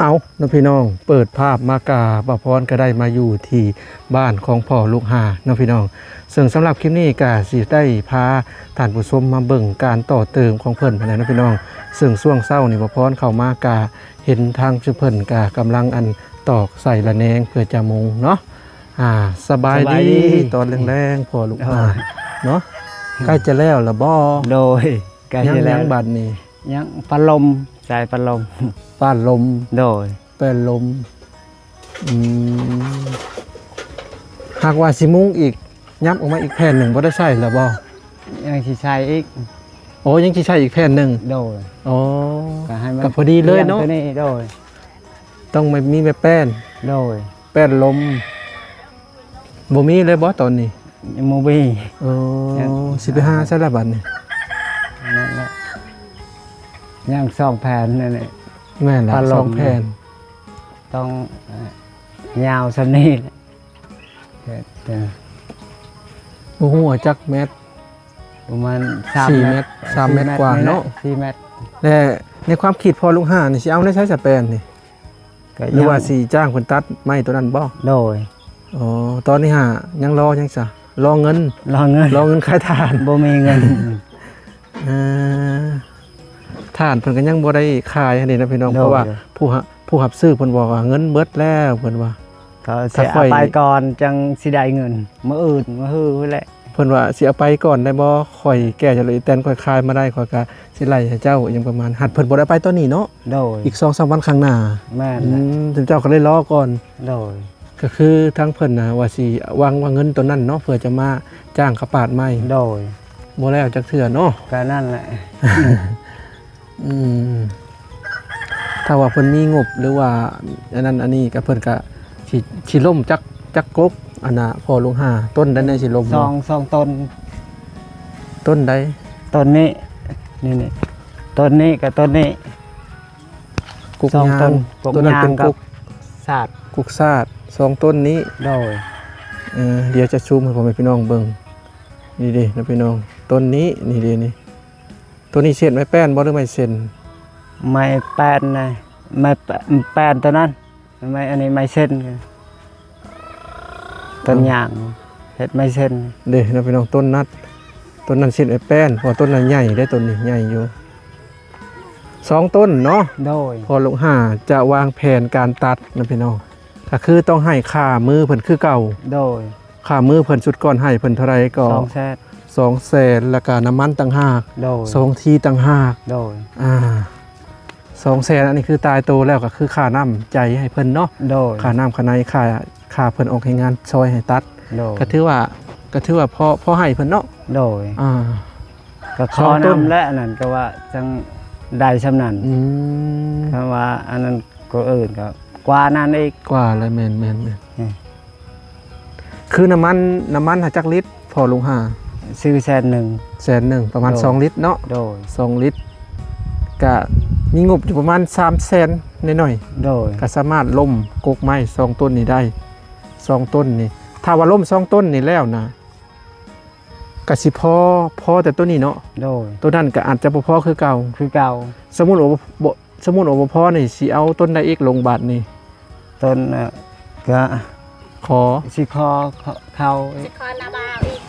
ເອົາເນາະພີ່ນ້ອງ, ເປີດພາບມາກະ ບ່າວພອນກໍໄດ້ມາຢູ່ທີ່ບ້ານຂອງພໍ່ລູກຫ້າເນາະພີ່ນ້ອງ. ເຊິ່ງສຳລັບຄລິບນີ້ກໍຊິໄດ້ພາທ່ານຜູ້ຊົມມາເບິ່ງການຕໍ່ເຕີມຂອງເພິ່ນຫັ້ນແຫຼະເນາະພີ່ນ້ອງ. ເຊິ່ງຊ່ວງເຊົ້ານີ້ ບ່າວພອນເຂົ້າມາກະເຫັນທາງເພິ່ນກະກຳລັງອັນຕອກໃສ່ລະແນງເພື່ອຈະມຸງເນາະ. ອ່າ ສະບາຍດີ ສະບາຍດີ ຕອນແລງໆ ພໍ່ລູກຫ້າເນາະ. ໃກ້ຈະແລ້ວລະບໍ່? ໂດຍ ໃກ້ຈະແລ້ວ. ຍັງ ຍັງບາດນີ້ ຍັງປະລົມ ສາຍປະລົມ ປະລົມ. ໂດຍ ແປ້ນລົມ. ອືມ ຫາກວ່າຊິມຸງອີກ ຫຍັບອອກມາອີກແຜ່ນໜຶ່ງ ບໍ່ໄດ້ໃສ່ລະບໍ່? ຍັງຊິໃສ່ອີກ. ໂອ້ ຍັງຊິໃສ່ອີກແຜ່ນໜຶ່ງ. ໂດຍ. ອໍ ກໍໃຫ້ມັນ ກໍພໍດີເລີຍເນາະ ໂດຍ. ຕ້ອງມີແມ່ແປ້ນ. ໂດຍ. ແປ້ນລົມ ບໍ່ມີເລີຍບໍ່ຕອນນີ້? ຍັງບໍ່ມີ. ເອີ ຍັງ ຊິໄປຫາໃສລະບາດນີ້? ນັ້ນແຫຼະ ຍັງສອງແຜ່ນນັ້ນແຫຼະ. ແມ່ນລະ ສອງແຜ່ນ ຕ້ອງ ເອີ ຍາວສ່ຳນີ້ແຫຼະ. ເອີ ບໍ່ຮູ້ວ່າຈັກແມັດ ປະມານສາມ ສີ່ແມັດ ແມັດ ສາມແມັດກວ່າເນາະ ສີ່ແມັດ. ແລະ ໃນຄວາມຄິດພໍ່ລູກຫ້ານີ້ ຊິເອົາໃນໃສສະແປນນີ້? ກໍ ຫຼືວ່າຊິຈ້າງເພິ່ນຕັດໄມ້ໂຕນັ້ນບໍ່? ໂດຍ. ອໍ ຕອນນີ້ຫາຍັງລໍຫຍັງຊະ? ລໍເງິນ ລໍເງິນ ລໍເງິນຂາຍຖ່ານ. ບໍ່ມີເງິນ. ເອີ ຖ່ານເພິ່ນກໍຍັງບໍ່ໄດ້ຂາຍຫັ້ນເດເນາະພີ່ນ້ອງ. ໂດຍ. ເພາະວ່າຜູ້ຮັບ ຜູ້ຮັບຊື້ເພິ່ນບອກວ່າເງິນເບິດແລ້ວ ເພິ່ນວ່າ. ກໍຊິເອົາໄປກ່ອນ ຈັ່ງຊິໄດ້ເງິນ ມື້ອື່ນມື້ຮືພຸ້ນແຫຼະ. ເພິ່ນວ່າຊິເອົາໄປກ່ອນໄດ້ບໍ່? ຂ້ອຍແກ່ຈະເລີຍແຕ່ນ ຂ້ອຍຂາຍມາໄດ້ ຂ້ອຍກໍຊິໄລ່ໃຫ້ເຈົ້າ ອີ່ຫຍັງປະມານ. ຫາກເພິ່ນບໍ່ໄດ້ໄປຕອນນີ້ເນາະ. ໂດຍ. ອີກສອງສາມວັນຂ້າງໜ້າ. ແມ່ນແຫຼະ. ອືມ ເຈົ້າກໍເລີຍລໍກ່ອນ. ໂດຍ. ກໍຄືທາງເພິ່ນນະວ່າຊິຫວັງວ່າເງິນໂຕນັ້ນເນາະ ເພື່ອຈະມາຈ້າງເຂົາປາດໄມ້. ໂດຍ. ບໍ່ແລ້ວຈັກເທື່ອເນາະ. ກໍນັ້ນແຫຼະ. ອືມ ຖ້າວ່າເພິ່ນມີງົບ ຫຼືວ່າອັນນັ້ນອັນນີ້ ກໍເພິ່ນກໍຊິ ຊິລົ້ມຈັກ ຈັກກົກ ອັນນ່າ ພໍ່ລູກຫ້າ ຕົ້ນໃດແດ່ຊິລົ້ມ? ສອງ ສອງຕົ້ນ. ຕົ້ນໃດ? ຕົ້ນນີ້ ນີ້ໆ ຕົ້ນນີ້ກັບຕົ້ນນີ້ ກົກຍາງ. ສອງຕົ້ນ ກົກຍາງກັບ ກົກສາດ ກົກສາດ ສອງຕົ້ນນີ້. ໂດຍ. ເອີ ດຽວຈະຊູມໃຫ້ພໍ່ແມ່ພີ່ນ້ອງເບິ່ງ. ນີ້ເດ້ນະພີ່ນ້ອງ ຕົ້ນນີ້ ນີ້ເດ້ນີ້. ໂຕນີ້ເຮັດໄມ້ແປ້ນບໍ່ ຫຼືໄມ້ເຊັນ? ໄມ້ແປ້ນນະ ໄມ້ແປ້ນ ແປ້ນໂຕນັ້ນ ໄມ້ ອັນນີ້ໄມ້ເຊັນ ຕົ້ນຍາງ ເຮັດໄມ້ເຊັນ. ເດ້ເນາະພີ່ນ້ອງ ຕົ້ນນັ້ນ ຕົ້ນນັ້ນເຮັດໄມ້ແປ້ນ ເພາະວ່າຕົ້ນນັ້ນໃຫຍ່ເດ້ ຕົ້ນນີ້ໃຫຍ່ຢູ່. ສອງຕົ້ນເນາະ. ໂດຍ. ພໍ່ລູກຫ້າຈະວາງແຜນການຕັດນະພີ່ນ້ອງ ກໍຄືຕ້ອງໃຫ້ຄ່າມືເພິ່ນຄືເກົ່າ. ໂດຍ. ຄ່າມືເພິ່ນຊຸດກ່ອນໃຫ້ເພິ່ນເທົ່າໃດກໍ? ສອງແສນ ສອງແສນ ແລ້ວກະນ້ຳມັນຕ່າງຫາກ. ໂດຍ. ສອງທີ່ຕ່າງຫາກ. ໂດຍ. ອ່າ ສອງແສນ ອັນນີ້ຄືຕາຍໂຕແລ້ວ ກໍຄືຄ່ານ້ຳໃຈໃຫ້ເພິ່ນເນາະ. ໂດຍ. ຄ່ານ້ຳຄ່າໃນ ຄ່າ ຄ່າເພິ່ນອອກແຮງງານຊ່ອຍໃຫ້ຕັດ. ໂດຍ. ກໍຖືວ່າ ກໍຖືວ່າພໍ ພໍໃຫ້ເພິ່ນເນາະ. ໂດຍ. ອ່າ ກໍຂໍນຳແຫຼະ ອັນນັ້ນກໍວ່າຈັ່ງໄດ້ສ່ຳນັ້ນ. ອືມ ຄັນວ່າອັນນັ້ນ ກໍອື່ນກໍກວ່ານັ້ນອີກ. ກວ່າແລ້ວ ແມ່ນໆໆ. ອືມ ຄືນ້ຳມັນ ນ້ຳມັນຫາຈັກລິດ ພໍ່ລຸງຫາ? ຊື້ແສນໜຶ່ງ. ແສນໜຶ່ງ ປະມານ ໂດຍ ສອງລິດເນາະ. ໂດຍ. ສອງລິດ ກະມີງົບຢູ່ປະມານສາມແສນໜ້ອຍໆ. ໂດຍ. ກະສາມາດລົ້ມກົກໄມ້ສອງຕົ້ນນີ້ໄດ້ ສອງຕົ້ນນີ້. ຖ້າວ່າລົ້ມສອງຕົ້ນນີ້ແລ້ວນະ ກະຊິພໍ ພໍແຕ່ໂຕນີ້ເນາະ. ໂດຍ. ໂຕນັ້ນກະອາດຈະບໍ່ພໍຄືເກົ່າ. ຄືເກົ່າ. ສົມມຸດວ່າບໍ່ ສົມມຸດວ່າບໍ່ພໍນີ້ ຊິເອົາຕົ້ນໃດອີກລົງບາດນີ້? ຕົ້ນ ເອີ ກະ ຂໍ ຊິຂໍ ເຂົ້າ ຊິຂໍນາບ່າວອີກ.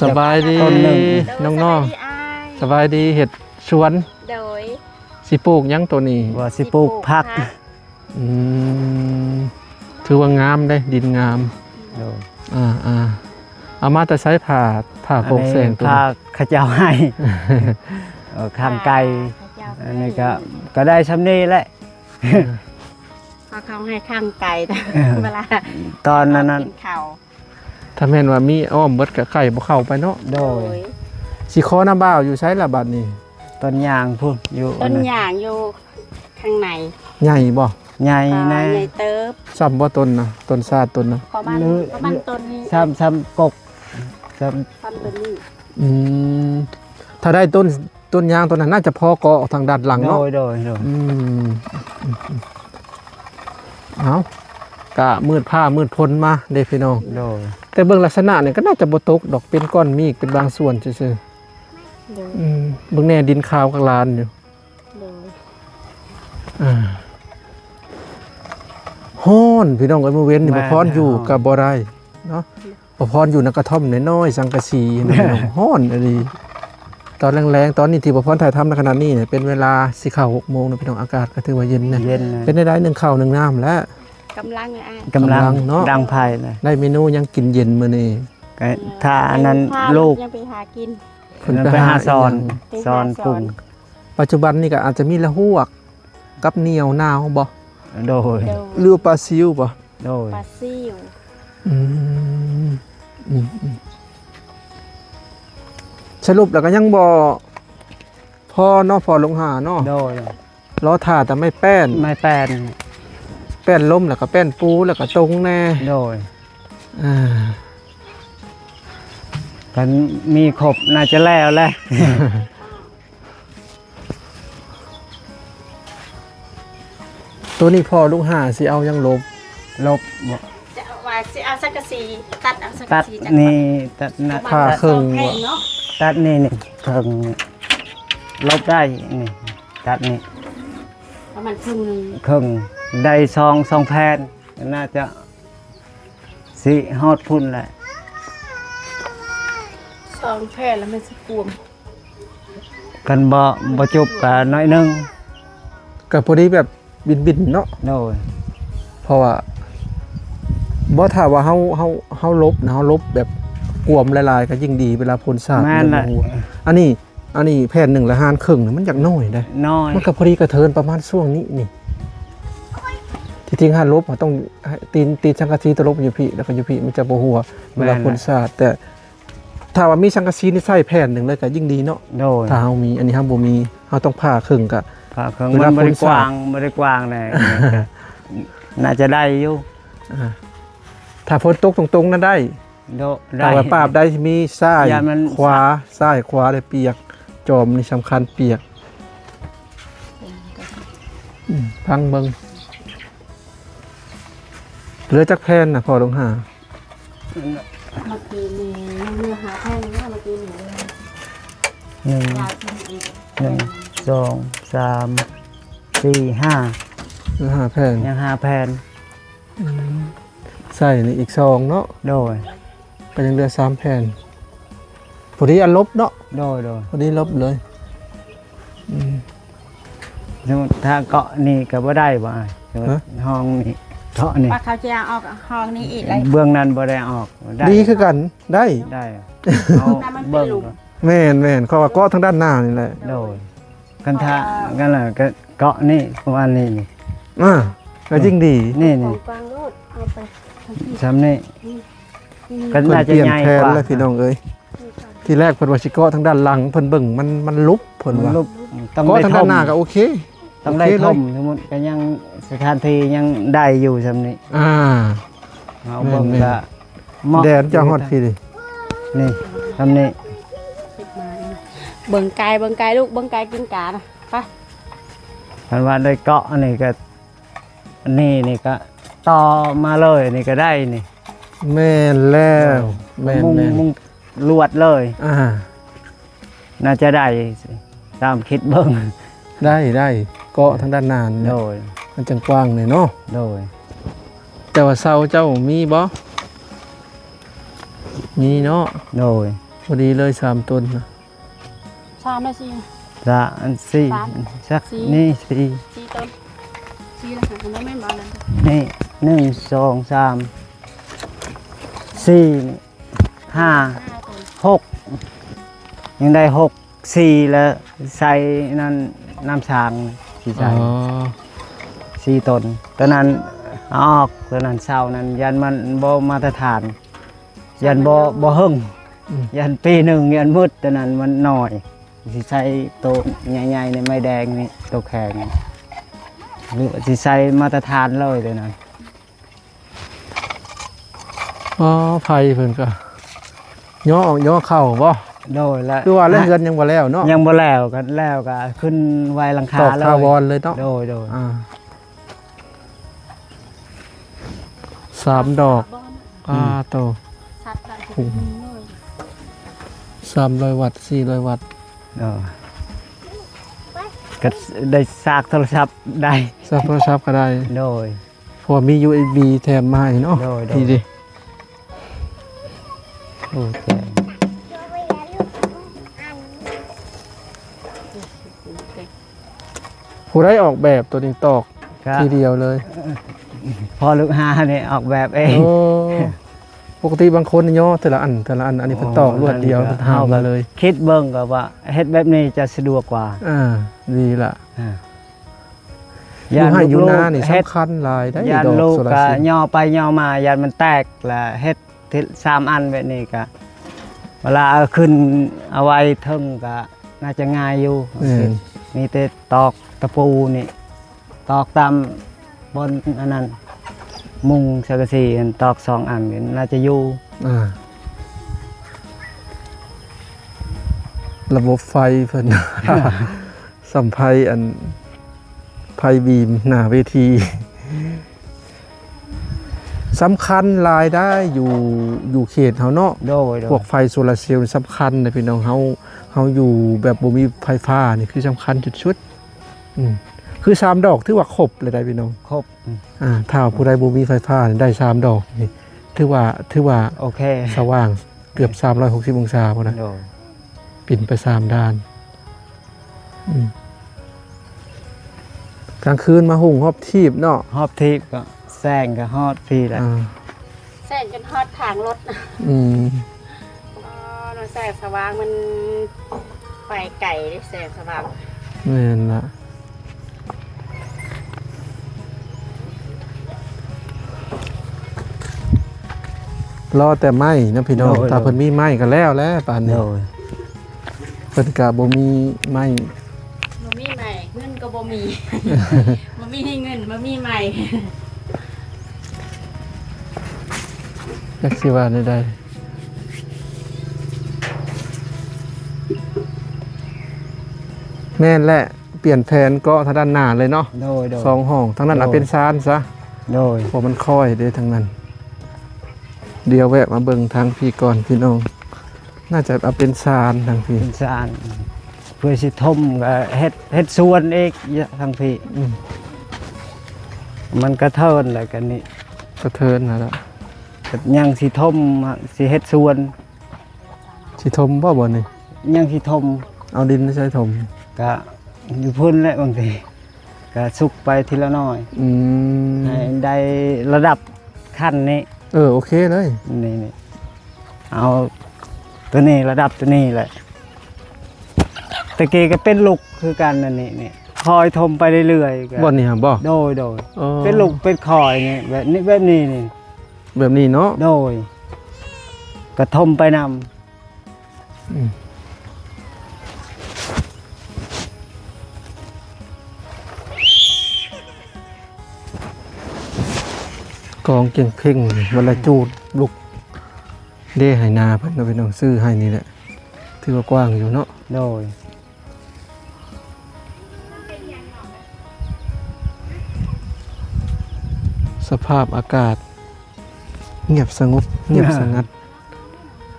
ສະບາຍດີ ຕົ້ນໜຶ່ງ ນ້ອງໆ. ສະບາຍດີອ້າຍ. ສະບາຍດີ ເຮັດສວນ. ໂດຍ. ຊິປູກຫຍັງໂຕນີ້? ວ່າຊິປູກຜັກ. ອືມ ຖືວ່າງາມເດ້ ດິນງາມ. ໂດຍ. ອ່າໆ ເອົາມາແຕ່ໃສ ຜ້າ ຜ້າໂປ່ງແສງໂຕນີ້? ຜ້າເຂົາເຈົ້າໃຫ້. ເອີ ຂ້າງໄກ. ເຂົາເຈົ້າໃຫ້. ອັນນີ້ກໍ ກໍໄດ້ສ່ຳນີ້ແຫຼະ. ເອີ ເຂົາ ເຂົາໃຫ້ຂ້າງໄກ. ເອີ ເວລາຕອນນັ້ນ ກິນເຂົ້າ. ຖ້າແມ່ນວ່າມີອ້ອມເບິດກໍໄກ່ບໍ່ເຂົ້າໄປເນາະ. ໂດຍ. ໂດຍ. ຊິຂໍນາບ່າວຢູ່ໃສລະບັດນີ້? ຕົ້ນຍາງພຸ້ນ ຢູ່ ຕົ້ນຍາງຢູ່ຂ້າງໃນ. ໃຫຍ່ບໍ່? ໃຫຍ່ແນ່ ໃຫຍ່ເຕີບ. ສ່ຳບໍ່ຕົ້ນນະ? ຕົ້ນຊາດຕົ້ນນະ? ປະມານ ປະມານຕົ້ນນີ້ ສ່ຳ ສ່ຳກົກ ສ່ຳ ສ່ຳຕົ້ນນີ້. ອືມ ຖ້າໄດ້ຕົ້ນ ຕົ້ນຍາງຕົ້ນນັ້ນໜ້າຈະພໍເກາະອອກທາງດ້ານຫຼັງເນາະ. ໂດຍ ໂດຍ ໂດຍ. ອືມ ເອົ້າ ກະມືດຟ້າມືດຝົນມາເດ້ພີ່ນ້ອງ. ໂດຍ. ແຕ່ເບິ່ງລັກສະນະນີ້ກໍໜ້າຈະບໍ່ຕົກດອກ ເປັນກ້ອນເມກເປັນບາງສ່ວນຊື່ໆ. ໂດຍ. ອືມ ເບິ່ງແນ່ ດິນຂາວຄັກຫຼານຢູ່. ໂດຍ. ອ່າ ຮ້อนพี่น้องเอ้ย มื้อเว็นนี่ แม่น บ่พรอยู่ ฮ้อน ก็บ่ได้เนาะ บ่พรอยู่ในกระท่อมน้อยๆ สังกะสีนะพี่น้อง ฮ้อนอีหลี ตอนแลงๆ ตอนนี้ที่บ่พรถ่ายทำในขณะนี้เนี่ย เป็นเวลาสิเข้าหกโมงนะพี่น้อง อากาศก็ถือว่าเย็นนะ เย็นนะ เป็นได้ ได้หนึ่งข้าวหนึ่งน้ำแล้ว กำลังเลยอ้าย กำลัง กำลังเนาะ ดังไฟเลย ได้เมนูหยังกินเย็นมื้อนี้ ก็ถ้าอันนั้น ลูก ยังไปหากิน เพิ่นไปหา ไปหาสอน อีหยัง สอนกุ้ง ปัจจุบันนี่ก็อาจจะมีละฮวกกับเหนี่ยวหนาวบ่ โดย โดย หรือปลาซิวบ่ โดย ปลาซิว อืม อืม อืม สรุปแล้วก็ยังบ่พอเนาะ พอลงหาเนาะ โดย รอถ่าแต่ไม้แป้น ไม้แป้น แป้นล้มแล้วก็แป้นปูแล้วก็ตรงแน่ โดย อ่า คันมีครบน่าจะแล้วแหละ ตัวนี้พ่อลูกหาสิเอาหยังลบ ลบบ่ จะเอาว่าสิเอาสังกะสี ตัดเอาสังกะสี ตัดนี่ ตัดนะ ผ่าครึ่ง สองแผ่นเนาะ ตัดนี่ นี่ครึ่ง ลบได้นี่ ตัดนี่ ประมาณครึ่งหนึ่ง ครึ่ง ได้สอง สองแผ่น น่าจะสิฮอดพุ้นแหละ สองแผ่นแล้วมันสิกวม คันบ่ บ่จุบก็น้อยหนึ่ง ก็พอดีแบบบินๆ เนาะ โดย เพราะว่า บ่ ถ้าว่าเฮา เฮา เฮาลบนะ เฮาลบแบบกวมหลายๆ ก็ยิ่งดี เวลาฝนสาด แม่นแหละ อันนี้ อันนี้แผ่นหนึ่งละหารครึ่งนี่มันอยากน้อยเด้ น้อย มันก็พอดีกระเทินประมาณช่วงนี้นี่ ที่จริงหาลบอะต้องให้ตีน ตีนสังกะสีตลบอยู่พี้ แล้วก็อยู่พี้มันจะบ่หัว เวลา แม่นแหละ ฝนสาด แต่ ถ้าว่ามีสังกะสีนี่ใส่แผ่นหนึ่งเลยก็ยิ่งดีเนาะ โดย ถ้าเฮามี อันนี้เฮาบ่มี เฮาต้องผ่าครึ่งก็ ผ่าครึ่ง เวลา มันบ่ได้ ฝนสาด กว้าง บ่ได้กว้างแน่ น่าจะได้อยู่ อ่า ถ้าฝนตกตรงๆ นั้นได้ โด ได้ ถ้าว่าปาบได้มีซ้าย ย่านมัน ขวา ซ้ายขวาได้เปียก จอมนี่สำคัญเปียก อืม พังเบิ่ง เหลือจักแผ่นน่ะ พ่อลงหา เมื่อกี้นี่ยังเหลือห้าแผ่นนะ เมื่อกี้นี่ หนึ่ง ยาวขึ้นอีก หนึ่ง สอง สาม สี่ ห้า เหลือห้าแผ่น ยังห้าแผ่น อืม ใส่นี่อีกสองเนาะ โดย ก็ยังเหลือสามแผ่น พอดีอันลบเนาะ โดย โดย พอดีลบเลย อืม สมมุติถ้าเกาะนี่ก็บ่ได้บ่อ้าย สมมุติ ฮะ ห้องนี่ เกาะนี่ ว่าเขาจะเอาออกห้องนี้อีกเลย เบื้องนั้นบ่ได้ออก ได้ ดีคือกัน ได้ ได้ เอา น้ำมันเป็น เบิ่ง หลุม แม่นๆ เขาว่าเกาะทางด้านหน้านี่แหละ โดย คันถ้า อ่า กันล่ะก็เกาะนี่ ประมาณนี้นี่ อ่า ก็ยิ่งดี นี่ นี่ กว้างโลด เอาไป ซ้ำนี่ อืม ก็น่าจะใหญ่กว่า เพิ่นเปลี่ยนแผนแล้วพี่น้องเอ้ย ทีแรกเพิ่นว่าสิเกาะทางด้านหลัง เพิ่นเบิ่งมัน มันลุบ เพิ่นว่า มันลุบ ต้องได้ เกาะทางด้านหน้า ถม ก็โอเค ต้องได้ โอเคเลย ถม สมมุติก็ยังสถานที่ยังได้อยู่ซ้ำนี่ อ่า เอาเบิ่ง แม่นๆ ก็เหมาะ แดนจะฮอดพี้ดิ นี่ ซ้ำนี่ เบิ่งไก่ เบิ่งไก่ลูก เบิ่งไก่กินกานะ ไป คันว่าได้เกาะอันนี้ก็ อันนี้นี่ก็ต่อมาเลย นี่ก็ได้นี่ แม่นแล้ว แม่นๆ มุง มุงลวดเลย อ่า น่าจะได้ ตามคิดเบิ่ง ได้ ได้ เกาะทางด้านหน้านี่ โดย มันจั่งกว้างนี่เนาะ โดย แต่ว่าเสาเจ้ามีบ่ มีเนาะ โดย พอดีเลยสามต้นนะ สามนาที ละอันสี่ สาม สัก สี่ นี่สี่ สี่ต้น สี่ละค่ะ อันนั้นแม่นบ่ อันนั้น นี่ หนึ่ง สอง สาม สี่ นี่ ห้า ห้าต้น หก ยังได้หก สี่ แล้วใส่นั่น น้ำสางสิใส่ อ๋อ สี่ต้น ตอนนั้นเอาออก ตอนนั้นเสานั้น ย่านมันบ่มาตรฐาน ย่านบ่ บ่เฮิง อืม ย่านปีหนึ่งย่านมืด ตอนนั้นมันน้อย สิใส่โตใหญ่ๆ นี่ ไม้แดงนี่ โตแข็ง หรือว่าสิใส่มาตรฐานเลย ตอนนั้น อ๋อ ไผเพิ่นก็ย่อออกย่อเข้าบ่ โดย และ คือว่าแล้วเฮือนยังบ่แล้วเนาะ ยังบ่แล้ว ก็แล้วก็ขึ้นไว้หลังคา ตอก เลย ถาวรเลยเนาะ โดย โดย อ่า สามดอก อืม อ่า โต สัตว์ละ โอ้โห สามร้อยวัตต์ สี่ร้อยวัตต์ เออ ก็ได้ซากโทรศัพท์ได้ ซากโทรศัพท์ก็ได้ โดย ເພາະວ່າມີຢູເອັສບີແຖມມາໃຫ້ເນາະ. ໂດຍ ໂດຍ ນີ້ເດ້. ໂອ້ ແຈກ ຜູ້ໃດອອກແບບໂຕນີ້? ຕອກ ກະ ທີດຽວເລີຍ. ພໍ່ລູກຫ້ານີ້ອອກແບບເອງ. ໂອ້ ປົກກະຕິບາງຄົນຍໍເທື່ອລະອັນ ເທື່ອລະອັນ ອັນນີ້ເພິ່ນຕອກລວດດຽວ ເພິ່ນຫາມາເລີຍ. ຄິດເບິ່ງກໍວ່າເຮັດແບບນີ້ຈະສະດວກກວ່າ. ອ່າ ດີລະ. ອ່າ ຢູ່ໄຮ່ຢູ່ນານີ້ສຳຄັນຫຼາຍໄດ໋ ດອກໂຊລາເຊວ. ຍໍໄປຍໍມາຢ້ານມັນແຕກ ລະເຮັດທີສາມອັນແບບນີ້ກະ ເວລາເອົາຂຶ້ນເອົາໄວ້ເທິງກະໜ້າຈະງ່າຍຢູ່. ແມ່ນ. ມີແຕ່ຕອກຕະປູນີ້ ຕອກຕາມບ່ອນອັນນັ້ນ ມຸງສັງກະສີ ຕອກສອງອັນນີ້ໜ້າຈະຢູ່. ອ່າ ລະບົບໄຟເພິ່ນ ສຳໄພອັນ ໄພບີມໜ້າເວທີ ສຳຄັນຫຼາຍໄດ້ຢູ່ ຢູ່ເຂດເຮົາເນາະ. ໂດຍ ໂດຍ. ພວກໄຟໂຊລາເຊວນີ້ສຳຄັນເດ້ພີ່ນ້ອງ. ເຮົາ ເຮົາຢູ່ແບບບໍ່ມີໄຟຟ້ານີ້ຄືສຳຄັນສຸດໆ. ອືມ ຄືສາມດອກຖືວ່າຄົບເລີຍໄດ໋ພີ່ນ້ອງ. ຄົບ. ອືມ ອ່າ ຖ້າຜູ້ໃດບໍ່ມີໄຟຟ້ານີ້ໄດ້ສາມດອກນີ້ ຖືວ່າ ຖືວ່າໂອເຄ ສະຫວ່າງ ເກືອບສາມຮ້ອຍຫົກສິບອົງສາພຸ້ນນະ. ໂດຍ. ປິ່ນໄປສາມດ້ານ. ອືມ ກາງຄືນມາຫຸງຮອບທີບເນາະ. ຮອບທີບກໍແສງກໍຮອດພີ້ແຫຼະ. ອ່າ ແສງຈົນຮອດທາງລົດ. ອືມ ອໍ ແສງສະຫວ່າງມັນໄປໄກເດ້ ແສງສະຫວ່າງ. ແມ່ນລະ. ລໍແຕ່ໄມ້ເນາະພີ່ນ້ອງ. ໂດຍ ຖ້າເພິ່ນມີໄມ້ກໍແລ້ວແຫຼະປານນີ້. ໂດຍ. ເພິ່ນກະບໍ່ມີໄມ້ ບໍ່ມີໄມ້ ເງິນກໍບໍ່ມີ ບໍ່ມີເງິນ ບໍ່ມີໄມ້ ຈັກຊິວ່າແນວໃດ. ແມ່ນແຫຼະ. ປ່ຽນແຜນເກາະທາງດ້ານໜ້າເລີຍເນາະ. ໂດຍ ໂດຍ. ສອງຫ້ອງ ທາງນັ້ນເອົາເປັນຊານຊະ. ໂດຍ. ເພາະມັນຄ້ອຍເດ້ທາງນັ້ນ. ດຽວແວະມາເບິ່ງທາງພີ້ກ່ອນພີ່ນ້ອງ. ໜ້າຈະເອົາເປັນຊານທາງພີ້. ເປັນຊານ ເພື່ອຊິຖົມກໍເຮັດ ເຮັດສວນອີກທາງພີ້. ອືມ ມັນກະເທີນແລ້ວກັນນີ້ ກະເທີນຫັ້ນລະ. ກໍຍັງຊິຖົມ ຊິເຮັດສວນ. ຊິຖົມບໍ່ບ່ອນນີ້? ຍັງຊິຖົມ. ເອົາດິນໃສ່ຖົມ? ກະຢູ່ພຸ້ນແຫຼະ ບາງທີກະສຸກໄປທີລະໜ້ອຍ. ອືມ ໃຫ້ໄດ້ລະດັບຂັ້ນນີ້. ເອີ ໂອເຄເລີຍ. ນີ້ ນີ້ ເອົາໂຕນີ້ລະດັບໂຕນີ້ແຫຼະ. ແຕ່ກີ້ກະເປັນລຸກຄືກັນ ອັນນີ້ ນີ້ ຄ່ອຍຖົມໄປເລື້ອຍໆ. ກະບ່ອນນີ້ຫະບໍ່? ໂດຍ ໂດຍ. ອໍ ເປັນລຸກເປັນຄ່ອຍນີ້ ແບບນີ້ ແບບນີ້ນີ້. ແບບນີ້ເນາະ. ໂດຍ. ກະຖົມໄປນຳ. ອືມ ກອງເກັ່ງເພງ ວັນລະຈູດ ລຸກເດ້ ໄຮ່ນາເພິ່ນເນາະພີ່ນ້ອງ. ຊື້ໄຮ່ນີ້ແຫຼະ ຖືວ່າກວ້າງຢູ່ເນາະ. ໂດຍ. ສະພາບອາກາດງຽບສະຫງົບ ງຽບສະຫງັດ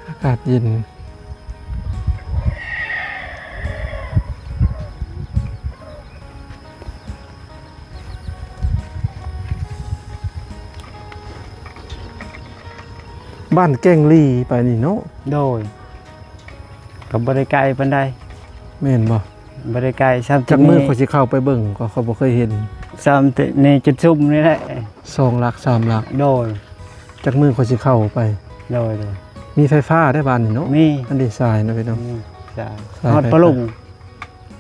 ອາກາດເຢັນ. ບ້ານແກ້ງລີໄປນີ້ເນາະ. ໂດຍ. ກໍບໍ່ໄດ້ໄກປານໃດ. ແມ່ນບໍ່? ບໍ່ໄດ້ໄກ. ສ່ຳ ຈັກມື້ຂ້ອຍຊິເຂົ້າໄປເບິ່ງ ກໍຂ້ອຍບໍ່ເຄີຍເຫັນ. ສ່ຳນີ້ຈຸດຊຸມນີ້ແຫຼະ. ສອງຫຼັກ ສາມຫຼັກ. ໂດຍ. ຈັກມື້ຂ້ອຍຊິເຂົ້າໄປ. ໂດຍ ໂດຍ. ມີໄຟຟ້າໄດ້ບ້ານນີ້ເນາະ. ມີ. ອັນນີ້ສາຍເນາະພີ່ນ້ອງ. ມີສາຍ. ສາຍ ຮອດປະລຸງ.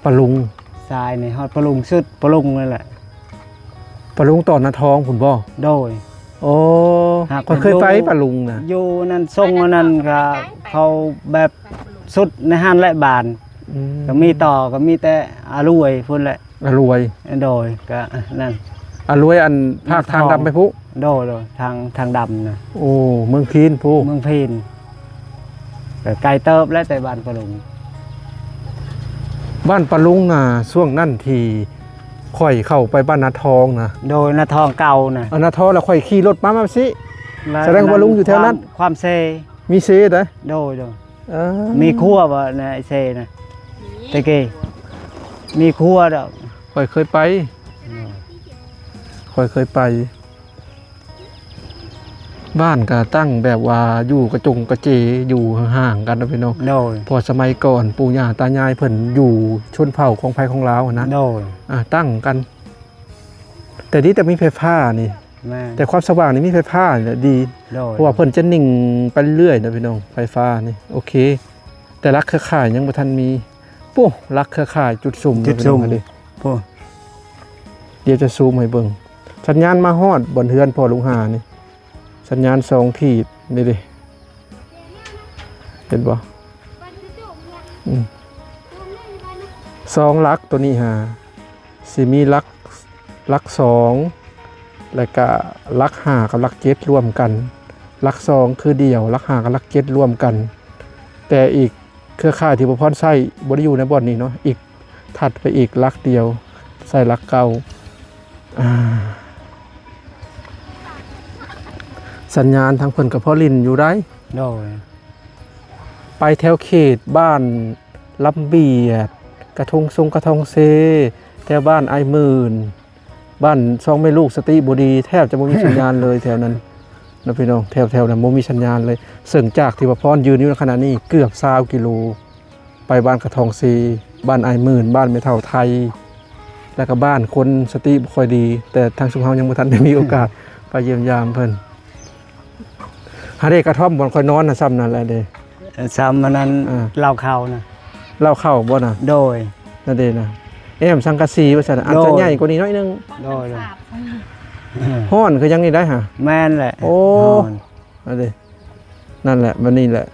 ປະລຸງ. ສາຍນີ້ຮອດປະລຸງ ສຸດປະລຸງນັ້ນແຫຼະ. ປະລຸງຕອນນາທອງພຸ້ນບໍ່? ໂດຍ. ໂອ້ ຂ້ອຍເຄີຍໄປປະລຸງນະ. ຢູ່ນັ້ນ ຊົງອັນນັ້ນກະເຂົາແບບສຸດໃນຫັ້ນແຫຼະບ້ານ. ອືມ ກະມີຕໍ່ ກະມີແຕ່ອາລວຍພຸ້ນແຫຼະ. ອາລວຍ. ໂດຍ. ກະນັ້ນ ອາລວຍ ອັນພາກທາງດຳໄປພຸ້ນ. ໂດຍ ໂດຍ. ທາງ ທາງດຳນະ. ໂອ້ ເມືອງພີນພຸ້ນ. ເມືອງພີນ. ກໍໄກເຕີບແຫຼະ ແຕ່ບ້ານປະລຸງ. ບ້ານປະລຸງນະ ຊ່ວງນັ້ນທີ່ຂ້ອຍເຂົ້າໄປບ້ານນາທອງນະ. ໂດຍ. ນາທອງເກົ່ານະ. ເອີ ນາທອງ ແລ້ວຂ້ອຍຂີ່ລົດມາ ມາຊິ. ສະແດງວ່າລຸງຢູ່ແຖວນັ້ນ. ຄວາມເຊ. ມີເຊໄດ໋. ໂດຍ ໂດຍ. ເອີ ມີຄົວບໍ່ນະ ໄອ້ເຊນະ? ມີ. ແຕ່ກີ້ມີຄົວດອກ. ຂ້ອຍເຄີຍໄປ. ໂດຍ. ຂ້ອຍເຄີຍໄປ. ບ້ານກໍຕັ້ງແບບວ່າຢູ່ກະຈົງກະເຈ ຢູ່ຫ່າງໆກັນເນາະພີ່ນ້ອງ. ໂດຍ. ເພາະສະໄໝກ່ອນປູ່ຍ່າຕາຍາຍເພິ່ນຢູ່ຊົນເຜົ່າຂອງໃຜຂອງລາວຫັ້ນນະ. ໂດຍ. ອ່າ ຕັ້ງກັນ ແຕ່ດີແຕ່ມີໄຟຟ້ານີ້. ແມ່ນ. ແຕ່ຄວາມສະຫວ່າງນີ້ມີໄຟຟ້ານີ້ແຫຼະດີ. ໂດຍ. ເພາະວ່າເພິ່ນຈະນິ່ງໄປເລື້ອຍເນາະພີ່ນ້ອງ ໄຟຟ້ານີ້. ໂອເຄ. ແຕ່ຫຼັກເຄືອຂ່າຍຍັງບໍ່ທັນມີ. ໂອ້ ຫຼັກເຄືອຂ່າຍຈຸດສຸມ ຈຸດສຸມ ເນາະພີ່ນ້ອງເດ້. ໂອ້ ດຽວຈະຊູມໃຫ້ເບິ່ງ. ສັນຍານມາຮອດບ່ອນເຮືອນພໍ່ລຸງຫານີ້. ສັນຍານສອງຂີດນີ້ເດ້. ເຫັນບໍ່? ອືມ ສອງຫຼັກໂຕນີ້ຫາ ຊິມີຫຼັກ ຫຼັກສອງ ແລ້ວກະຫຼັກຫ້າກັບຫຼັກເຈັດລວມກັນ. ຫຼັກສອງຄືດຽວ, ຫຼັກຫ້າກັບຫຼັກເຈັດລວມກັນ. ແຕ່ອີກເຄືອຂ່າຍທີ່ບໍ່ພອນໃຊ້ ບໍ່ໄດ້ຢູ່ໃນບ່ອນນີ້ເນາະ, ອີກຖັດໄປອີກຫຼັກດຽວ ໃສ່ຫຼັກເກົ້າ. ອ່າ ສັນຍານທາງເພິ່ນກໍພໍຫຼິ້ນຢູ່ໄດ໋. ໂດຍ. ໄປແຖວເຂດບ້ານລຳບຽດ, ກະທົງຊົງ, ກະທອງເຊ, ແຖວບ້ານອ້າຍໝື່ນ, ບ້ານຊ່ອງແມ່ລູກສະຕິບໍ່ດີ, ແທບຈະບໍ່ມີສັນຍານເລີຍແຖວນັ້ນເນາະພີ່ນ້ອງ. ແຖວໆນັ້ນບໍ່ມີສັນຍານເລີຍ. ເຊິ່ງຈາກທີ່ວ່າພອນຢືນຢູ່ໃນຂະນະນີ້ເກືອບຊາວກິໂລ ໄປບ້ານກະທອງເຊ, ບ້ານອ້າຍໝື່ນ, ບ້ານແມ່ເຖົ້າໄທ, ແລ້ວກໍບ້ານຄົນສະຕິບໍ່ຄ່ອຍດີ, ແຕ່ທາງຊຸມເຮົາຍັງບໍ່ທັນໄດ້ມີໂອກາດໄປຢ້ຽມຢາມເພິ່ນ. ຫາເດ ກະທ່ອມບ່ອນຂ້ອຍນອນນະ ຊ່ຳນັ້ນແຫຼະເດ. ເອີ ຊ່ຳອັນນັ້ນ ອ່າ ເລົ້າເຂົ້ານະ. ເລົ້າເຂົ້າບໍ່ນະ? ໂດຍ. ນັ້ນເດນະ ແອ້ມສັງກະສີວ່າຊັ້ນນະ. ອາດຈະໃຫຍ່ກວ່ານີ້ໜ້ອຍໜຶ່ງ. ໂດຍ. ຮ້ອນຄືຫຍັງນີ້ໄດ໋ຫະ? ແມ່ນແຫຼະ. ໂອ້ ຮ້ອນ. ອັນນີ້ ນັ້ນແຫຼະ ບັດນີ້ແຫຼະ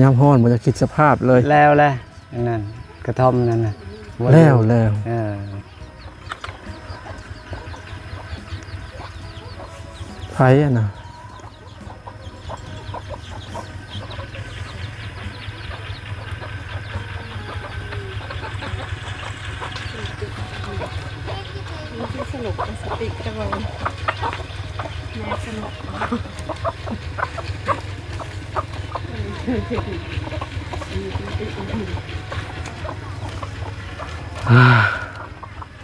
ຍາມຮ້ອນບໍ່ຢາກຄິດສະພາບເລີຍ. ແລ້ວແຫຼະ ອັນນັ້ນ ກະທ່ອມນັ້ນນະ ແລ້ວ ແລ້ວ ເອີ ໃຜຫັ້ນນະ? ສະໜຸກ ສະຕິກ ຈັກວ່າ ແມ່ສະໜຸກ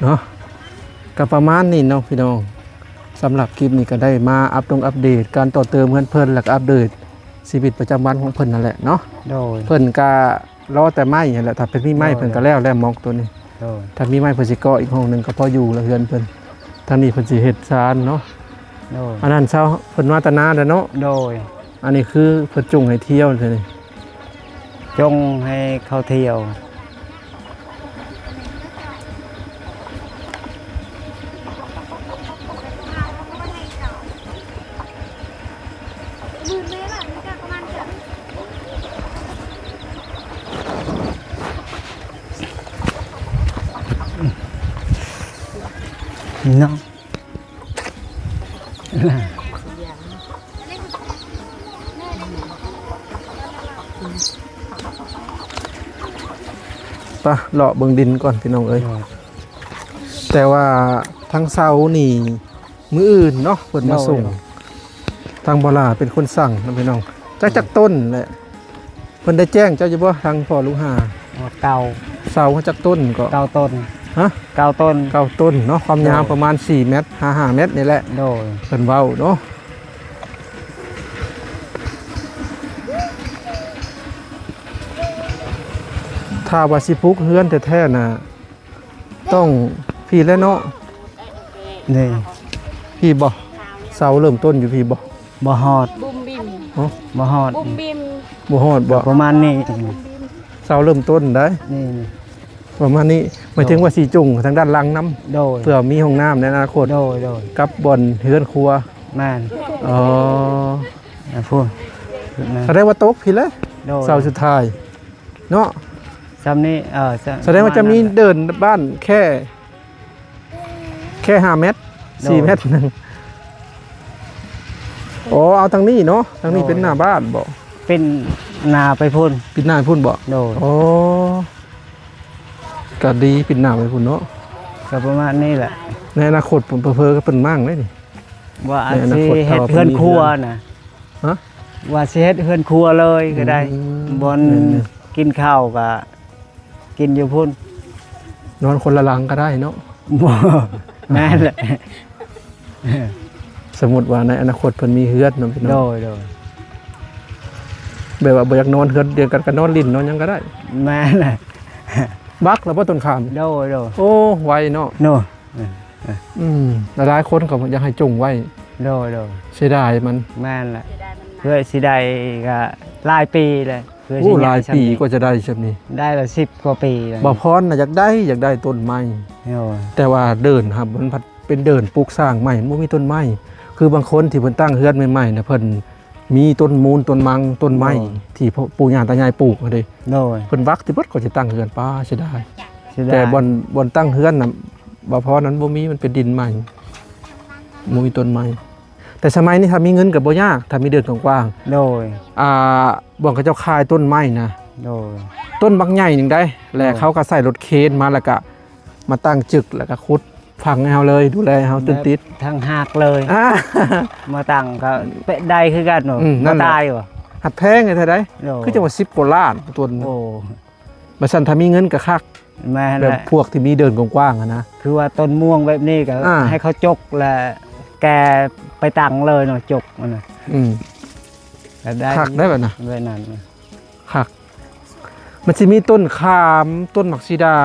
ເນາະ. ກໍປະມານນີ້ເນາະພີ່ນ້ອງ, ສຳລັບຄລິບນີ້ກໍໄດ້ມາອັບດົງອັບເດດການຕໍ່ເຕີມເຮືອນເພິ່ນ ແລ້ວກໍອັບເດດຊີວິດປະຈຳວັນຂອງເພິ່ນນັ້ນແຫຼະເນາະ. ໂດຍ. ເພິ່ນກໍລໍແຕ່ໄມ້ຫັ້ນແຫຼະ, ຖ້າເພິ່ນມີໄມ້ ໂດຍ ເພິ່ນກໍແລ້ວແລ້ວໝອກໂຕນີ້. ໂດຍ. ຖ້າມີໄມ້ເພິ່ນຊິກໍ່ອີກຫ້ອງໜຶ່ງກໍພໍຢູ່ລະເຮືອນເພິ່ນ. ທາງນີ້ເພິ່ນຊິເຮັດຊານເນາະ. ໂດຍ. ອັນນັ້ນຊາວເພິ່ນມາແຕ່ນາແລ້ວເນາະ. ໂດຍ. ອັນນີ້ຄືເພິ່ນຈົ່ງໃຫ້ທ່ຽວເທື່ອນີ້ ຈົ່ງໃຫ້ເຂົາທ່ຽວ. ເນາະ. ໄປເລາະເບິ່ງດິນກ່ອນພີ່ນ້ອງເອີຍ. ໂດຍ. ແຕ່ວ່າທາງເສົານີ້ມື້ອື່ນເນາະ ເພິ່ນມາສົ່ງ. ໂດຍ. ທາງບໍ່ຫຼ້າເປັນຄົນສັ່ງນະພີ່ນ້ອງ. ຈັກ ຈັກຕົ້ນແຫຼະ ເພິ່ນໄດ້ແຈ້ງເຈົ້າຢູ່ບໍ່ ທາງພໍ່ລູກຫາ? ເກົ້າ. ເສົາຈັກຕົ້ນກໍ? ເກົ້າຕົ້ນ. ຮະ? ເກົ້າຕົ້ນ. ເກົ້າຕົ້ນເນາະ, ຄວາມຍາວ ໂດຍ ປະມານສີ່ແມັດ ຫາຫ້າແມັດນີ້ແຫຼະ. ໂດຍ. ເພິ່ນເວົ້າເນາະ. ຖ້າວ່າຊິປຸກເຮືອນແທ້ໆນະ ຕ້ອງພີ້ແຫຼະເນາະ. ນີ້ ພີ້ບໍ່? ເສົາເລີ່ມຕົ້ນຢູ່ພີ້ບໍ່? ບໍ່ຮອດ. ບຸມບິມ. ຮະ? ບໍ່ຮອດ. ບຸມບິມ. ບໍ່ຮອດບໍ່? ປະມານນີ້. ເສົາເລີ່ມຕົ້ນໄດ໋. ນີ້ ປະມານນີ້. ໝາຍເຖິງວ່າຊິຈົ່ງທາງດ້ານຫຼັງນຳ. ໂດຍ. ເພື່ອມີຫ້ອງນ້ຳໃນອະນາຄົດ. ໂດຍ ໂດຍ. ກັບບ່ອນເຮືອນຄົວ. ແມ່ນ. ອໍ ອ່າ ພຸ້ນ. ສະແດງວ່າຕົກພີ້ແຫຼະ. ໂດຍ. ເສົາສຸດທ້າຍ. ເນາະ ຊ່ຳນີ້. ເອີ ສະ ສະແດງວ່າຈະມີເດີ່ນບ້ານແຄ່ ແຄ່ຫ້າແມັດ ໂດຍ ສີ່ແມັດໜຶ່ງ. ອໍ ເອົາທາງນີ້ເນາະ, ທາງນີ້ ໂດຍ ເປັນໜ້າບ້ານບໍ? ເປັນໜ້າໄປພຸ້ນ. ເປັນໜ້າພຸ້ນບໍ? ໂດຍ. ອໍ ກະດີ ເປັນໜ້າໄປພຸ້ນເນາະ. ກະປະມານນີ້ແຫຼະ. ໃນອະນາຄົດເຜີໆກໍເປັນໝັ້ງເດ້ນີ້ ວ່າ ໃນອະນາຄົດ ຊິເຮັດເຮືອນຄົວນະ. ຮະ? ວ່າຊິເຮັດເຮືອນຄົວເລີຍກໍໄດ້. ອືມ ບ່ອນ ແມ່ນໆ ກິນເຂົ້າກໍກິນຢູ່ພຸ້ນ. ນອນຄົນລະຫຼັງກໍໄດ້ເນາະ. ບໍ່ ແມ່ນແຫຼະ ສົມມຸດວ່າໃນອະນາຄົດເພິ່ນມີເຮືອນເນາະພີ່ນ້ອງ ໂດຍໆ ແບບວ່າບໍ່ຢາກນອນເຮືອນດຽວກັນ ກໍນອນຫຼິ້ນນອນຫຍັງກໍໄດ້ ແມ່ນແຫຼະ ບັກແລ້ວບໍ່ຕົ້ນຂາມ ໂດຍໆ ໂອ້ ໄວເນາະ ໂດຍ ອືມ ຫຼາຍໆຄົນກໍຢາກໃຫ້ຈົ່ງໄວ້ ໂດຍໆ ເສຍດາຍມັນ ແມ່ນແຫຼະ ເພື່ອຊິໄດ້ກໍຫຼາຍປີແລ້ວ ເພື່ອຊິ ໂອ້ ຫຼາຍປີກວ່າຈະໄດ້ຊ່ຳນີ້ ໄດ້ລະສິບກວ່າປີແລ້ວ ບ່າວພອນນະຢາກໄດ້ ຢາກໄດ້ຕົ້ນໄມ້ ໂດຍ ແຕ່ວ່າເດີ່ນຫັ້ນມັນພັດເປັນເດີ່ນປຸກສ້າງໃໝ່ ບໍ່ມີຕົ້ນໄມ້ ຄືບາງຄົນທີ່ເພິ່ນຕັ້ງເຮືອນໃໝ່ໆນະ ເພິ່ນມີຕົ້ນມູນ ຕົ້ນມັງ ຕົ້ນໄມ້ ໂດຍ ທີ່ປູ່ຍ່າຕາຍາຍປູກຫັ້ນເດ້ ໂດຍ ເພິ່ນບັກຕິເບິດ ກໍຊິຕັ້ງເຮືອນ ປ້າ ເສຍດາຍ ເສຍດາຍ ແຕ່ບ່ອນ ບ່ອນຕັ້ງເຮືອນນະ ບ່າວພອນນັ້ນບໍ່ມີ ມັນເປັນດິນໃໝ່ ບໍ່ມີຕົ້ນໄມ້ ແຕ່ສະໄໝນີ້ຖ້າມີເງິນກໍບໍ່ຍາກ ຖ້າມີເດີ່ນກວ້າງໆ ໂດຍ ອ່າ ບ່ອນເຂົາເຈົ້າຂາຍຕົ້ນໄມ້ນະ ໂດຍ ຕົ້ນບັກໃຫຍ່ໜຶ່ງໄດ໋ ແລະ ໂດຍ ເຂົາກໍໃສ່ລົດເຄນມາ ແລ້ວກໍມາຕັ້ງຈຶກ ແລ້ວກໍຂຸດຝັງໃຫ້ເຮົາເລີຍ ດູແລໃຫ້ເຮົາ ແບບ ຈົນຕິດ ທັງຮາກເລີຍ ອ່າ ມາຕັ້ງກໍໄດ້ຄືກັນເນາະ ອືມ ບໍ່ຕາຍບໍ່ ຫັດແພງເທົ່າໃດ ໂດຍ ຄືຈັ່ງວ່າສິບກວ່າລ້ານຕົ້ນ ໂອ້ ວ່າຊັ້ນ ຖ້າມີເງິນກໍຄັກ ແມ່ນແຫຼະ ແບບພວກທີ່ມີເດີ່ນກວ້າງໆຫັ້ນນະ ຄືວ່າຕົ້ນມ່ວງແບບນີ້ກໍ ອ່າ ໃຫ້ເຂົາຈົກ ແລະ ແກ່ໄປຕັ້ງເລີຍເນາະ ຈົກມັນນະ ອືມ ກໍໄດ້ ຄັກໄດ໋ແບບນັ້ນ ແບບນັ້ນ ຄັກ ມັນຊິມີຕົ້ນຂາມ ຕົ້ນໝາກສີດາ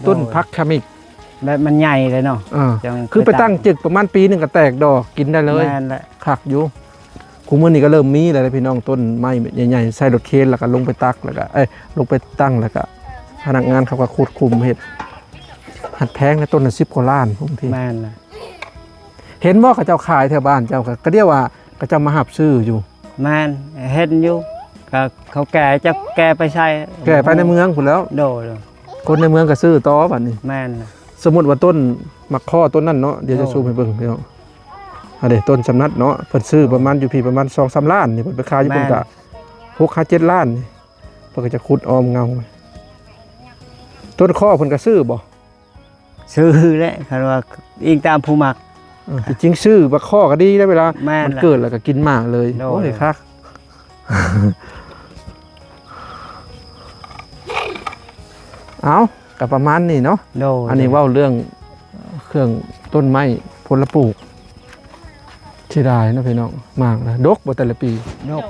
ໂດຍ ຕົ້ນຜັກຂະມິກ ແບບມັນໃຫຍ່ເລີຍເນາະ ເອີ ຈັ່ງ ຄືໄປຕັ້ງ ໄປຕັ້ງຈຶກປະມານປີໜຶ່ງກໍແຕກດອກກິນໄດ້ເລີຍ ແມ່ນແຫຼະ ຄັກຢູ່ ຄູ່ມື້ນີ້ກໍເລີ່ມມີແລ້ວເດ້ພີ່ນ້ອງ ຕົ້ນໄມ້ໃຫຍ່ໆ ໃສ່ລົດເຄນ ແລ້ວກໍລົງໄປຕັກ ແລ້ວກໍ ເອີຍ ລົງໄປຕັ້ງ ແລ້ວກໍພະນັກງານເຂົາກໍຂຸດຂຸມເຮັດ ຫັດແພງນະ ຕົ້ນລະສິບກວ່າລ້ານພຸ້ນທີ ແມ່ນລະ ເຫັນບໍ່ ເຂົາເຈົ້າຂາຍແຖວບ້ານເຈົ້າ ກໍ ກໍດຽວວ່າເຂົາເຈົ້າມາຮັບຊື້ຢູ່ ແມ່ນ ເຫັນຢູ່ ກໍເຂົາແກ່ ຈັກແກ່ໄປໃສ ແກ່ໄປໃນເມືອງພຸ້ນແລ້ວ ໂດຍໆ ຄົນໃນເມືອງກໍຊື້ຕໍ່ບັດນີ້ ແມ່ນລະ ສົມມຸດວ່າຕົ້ນໝາກຄໍ້ຕົ້ນນັ້ນເນາະ ດຽວຈະ ໂດຍ ຊູມໃຫ້ເບິ່ງພີ່ນ້ອງ ອັນນີ້ຕົ້ນຊຳນັດເນາະ ເພິ່ນຊື້ປະມານຢູ່ພີ້ປະມານສອງສາມລ້ານນີ້ ເພິ່ນໄປຂາຍຢູ່ພຸ້ນ ແມ່ນ ກະຫົກຫາເຈັດລ້ານນີ້ ເພິ່ນກໍຈະຂຸດອ້ອມເງົາ ຕົ້ນຄໍ້ເພິ່ນກໍຊື້ບໍ່? ຊື້ແຫຼະ ຄັນວ່າອີງຕາມຜູ້ມັກ ເອີ ທີ່ຈິງຊື້ບັກຄໍ້ກໍດີແລ້ວ ເວລາ ແມ່ນ ມັນເກີດແລ້ວກໍກິນໝາກເລີຍ ໂດຍ ໂອ້ຍ ຄັກ ເອົາ ກໍປະມານນີ້ເນາະ ໂດຍ ອັນນີ້ເວົ້າເລື່ອງເຄື່ອງຕົ້ນໄມ້ຜົນລະປູກ ເສຍດາຍເນາະພີ່ນ້ອງ ໝາກນະ ດົກບໍ່ແຕ່ລະປີ? ດົກ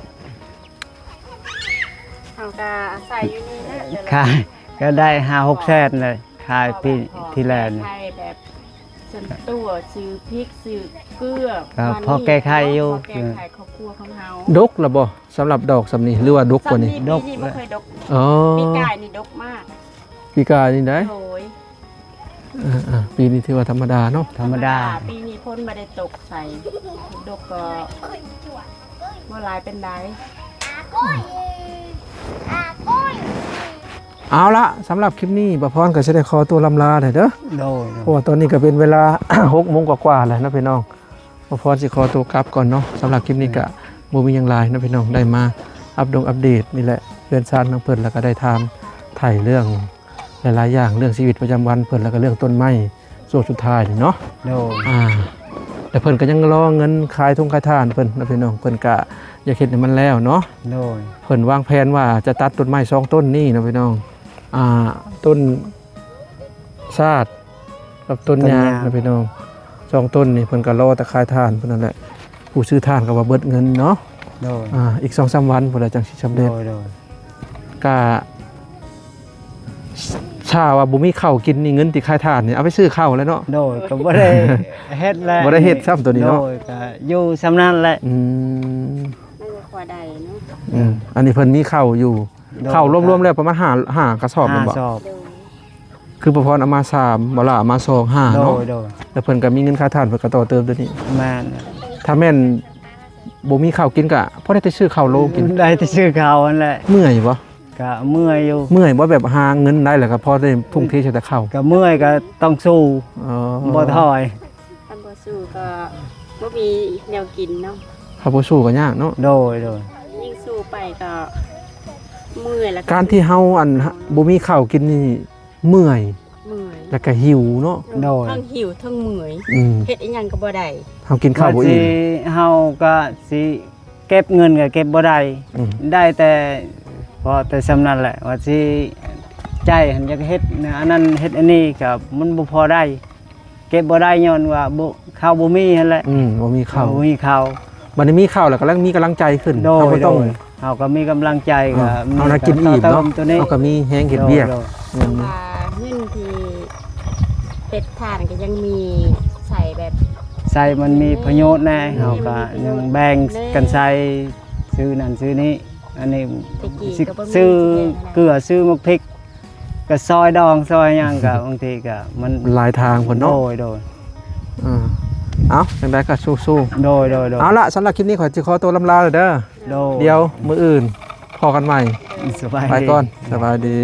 ເຮົາກໍອາໄສຢູ່ນີ້ແຫຼະ ຂາຍກໍໄດ້ຫ້າຫົກແສນເລີຍ ຂາຍປີທີ່ແລ້ວນີ້ ໄດ້ແບບສ່ວນຕົວ ຊື້ພິກ ຊື້ເກືອ ກໍພໍແກ້ໄຂຢູ່ ພໍແກ້ໄຂຄອບຄົວຂອງເຮົາ ດົກລະບໍ່? ສຳລັບດອກສ່ຳນີ້ ຫຼືວ່າດົກກວ່ານີ້? ສ່ຳນີ້ ປີນີ້ບໍ່ເຄີຍດົກ ອໍ ປີກາຍນີ້ດົກມາກ ປີກາຍນີ້ໄດ໋ ໂດຍ ເອີໆ ປີນີ້ຖືວ່າທຳມະດາເນາະ ທຳມະດາ ປີນີ້ຝົນບໍ່ໄດ້ຕົກໃສ່ ດົກກໍບໍ່ຫຼາຍປານໃດ ເອົາລະ ສຳລັບຄລິບນີ້ ບ່າວພອນກໍຊິໄດ້ຂໍຕົວລ່ຳລາແດ່ເດີ ໂດຍ ເພາະວ່າຕອນນີ້ກໍເປັນເວລາ ຫົກໂມງກວ່າໆແລ້ວເນາະພີ່ນ້ອງ ບ່າວພອນຊິຂໍຕົວກັບກ່ອນເນາະ ສຳລັບຄລິບນີ້ກະ ອືມ ບໍ່ມີຫຍັງຫຼາຍເນາະພີ່ນ້ອງ ໄດ້ມາອັບດົງອັບເດດນີ້ແຫຼະ ເຮືອນຊານຂອງເພິ່ນ ແລ້ວກໍໄດ້ຖາມໄຖ່ເລື່ອງຫຼາຍໆຢ່າງ ເລື່ອງຊີວິດປະຈຳວັນເພິ່ນ ແລ້ວກໍເລື່ອງຕົ້ນໄມ້ຊ່ວງສຸດທ້າຍນີ້ເນາະ ໂດຍ ອ່າ ແລ້ວເພິ່ນກໍຍັງລໍເງິນຂາຍທົ່ງຂາຍຖ່ານເພິ່ນເນາະພີ່ນ້ອງ ເພິ່ນກະຢາກເຮັດໃຫ້ມັນແລ້ວເນາະ ໂດຍ ເພິ່ນວາງແຜນວ່າຈະຕັດຕົ້ນໄມ້ສອງຕົ້ນນີ້ເນາະພີ່ນ້ອງ ອ່າ ຕົ້ນຊາດ ກັບຕົ້ນຍາງ ຕົ້ນຍາງ ນະພີ່ນ້ອງ ສອງຕົ້ນນີ້ເພິ່ນກໍລໍແຕ່ຂາຍຖ່ານເພິ່ນນັ້ນແຫຼະ ຜູ້ຊື້ຖ່ານກໍວ່າເບິດເງິນເນາະ ໂດຍ ອ່າ ອີກສອງສາມວັນພຸ້ນລະຈັ່ງຊິສຳເລັດ ໂດຍໆ ກະ ຖ້າວ່າບໍ່ມີເຂົ້າກິນນີ້ ເງິນທີ່ຂາຍຖ່ານນີ້ເອົາໄປຊື້ເຂົ້າແລ້ວເນາະ ໂດຍ ກໍບໍ່ໄດ້ເຮັດແລ້ວ ບໍ່ໄດ້ເຮັດຊ້ຳໂຕນີ້ເນາະ ໂດຍ ກໍຢູ່ສ່ຳນັ້ນແຫຼະ ອືມ ມັນກໍພໍໄດ້ເນາະ ອືມ ອັນນີ້ເພິ່ນມີເຂົ້າຢູ່ ໂດຍ ເຂົ້າລວມໆແລ້ວປະມານຫ້າ ຫ້າກະສອບແມ່ນບໍ່? ຫ້າກະສອບ ໂດຍ ຄືປະພອນເອົາມາສາມ ບໍ່ຫຼ້າເອົາມາສອງ ຫ້າເນາະ ໂດຍໆ ແລ້ວເພິ່ນກໍມີເງິນຂາຍຖ່ານ ເພິ່ນກໍຕໍ່ເຕີມໂຕນີ້ ແມ່ນ ຖ້າແມ່ນບໍ່ມີເຂົ້າກິນກໍພໍໄດ້ແຕ່ຊື້ເຂົ້າໂລກິນ ໄດ້ແຕ່ຊື້ເຂົ້າຫັ້ນແຫຼະ ເມື່ອຍບໍ່? ກໍເມື່ອຍຢູ່ ເມື່ອຍບໍ່? ແບບຫາເງິນໄດ້ແລ້ວກໍພໍໄດ້ທຸ່ງເທໃສ່ແຕ່ເຂົ້າ ກໍເມື່ອຍກໍຕ້ອງສູ້ ອໍ ບໍ່ຖອຍ ຄັນບໍ່ສູ້ກໍບໍ່ມີແນວກິນເນາະ ຖ້າບໍ່ສູ້ກໍຍາກເນາະ ໂດຍໆ ຍິ່ງສູ້ໄປກໍເມື່ອຍ ແລ້ວກໍ ການທີ່ເຮົາ ອັນ ບໍ່ມີເຂົ້າກິນນີ້ ເມື່ອຍ ເມື່ອຍ ແລ້ວກໍຫິວເນາະ ໂດຍ ທັງຫິວທັງເມື່ອຍ ອືມ ເຮັດອີ່ຫຍັງກໍບໍ່ໄດ້ ເຮົາກິນເຂົ້າບໍ່ອີ່ມ ວ່າຊິ ເຮົາກໍຊິເກັບເງິນກໍເກັບບໍ່ໄດ້ ອືມ ໄດ້ແຕ່ພໍແຕ່ສ່ຳນັ້ນແຫຼະ ວ່າຊິໃຈຫັ້ນຢາກເຮັດອັນນັ້ນເຮັດອັນນີ້ກໍມັນບໍ່ພໍໄດ້ ເກັບບໍ່ໄດ້ຍ້ອນວ່າບໍ່ ເຂົ້າບໍ່ມີຫັ້ນແຫຼະ ອືມ ບໍ່ມີເຂົ້າ ບໍ່ມີເຂົ້າ ບັດນີ້ມີເຂົ້າແລ້ວກຳລັງມີກຳລັງໃຈຂຶ້ນ ໂດຍ ເຮົາກໍຕ້ອງ ໂດຍ ເຮົາກໍມີກຳລັງໃຈ ເອີ ກໍມີ ເຮົານະກິນອີ່ມເນາະ ເຮົາກໍມີແຮງເຮັດວຽກ ໂດຍ ໂດຍ ແມ່ນ ວ່າເງິນທີ່ເປັດທານກໍຍັງມີໃຊ້ແບບ ໃຊ້ມັນມີປະໂຫຍດແດ່ ເຮົາກໍຍັງແບ່ງກັນໃຊ້ ຊື້ນັ້ນຊື້ນີ້ ອັນນີ້ ແຕ່ກີ້ ຊິ ກໍບໍ່ມີ ຊື້ເກືອ ຊື້ໝາກພິກ ກໍຊອຍດອງຊອຍຫຍັງ ກໍບາງທີກໍມັນ ມັນຫຼາຍທາງພຸ້ນເນາະ ໂດຍ ໂດຍ ອ່າ ເອົາ ຈັ່ງໃດກໍສູ້ໆ ໂດຍ ໂດຍ ໂດຍ ເອົາລະ ສຳລັບຄລິບນີ້ຂ້ອຍຊິຂໍຕົວລຳລາແລ້ວເດີ ໂດຍ ດຽວມື້ອື່ນພໍ້ກັນໃໝ່ ສະບາຍດີ ໄປກ່ອນ ສະບາຍດີ.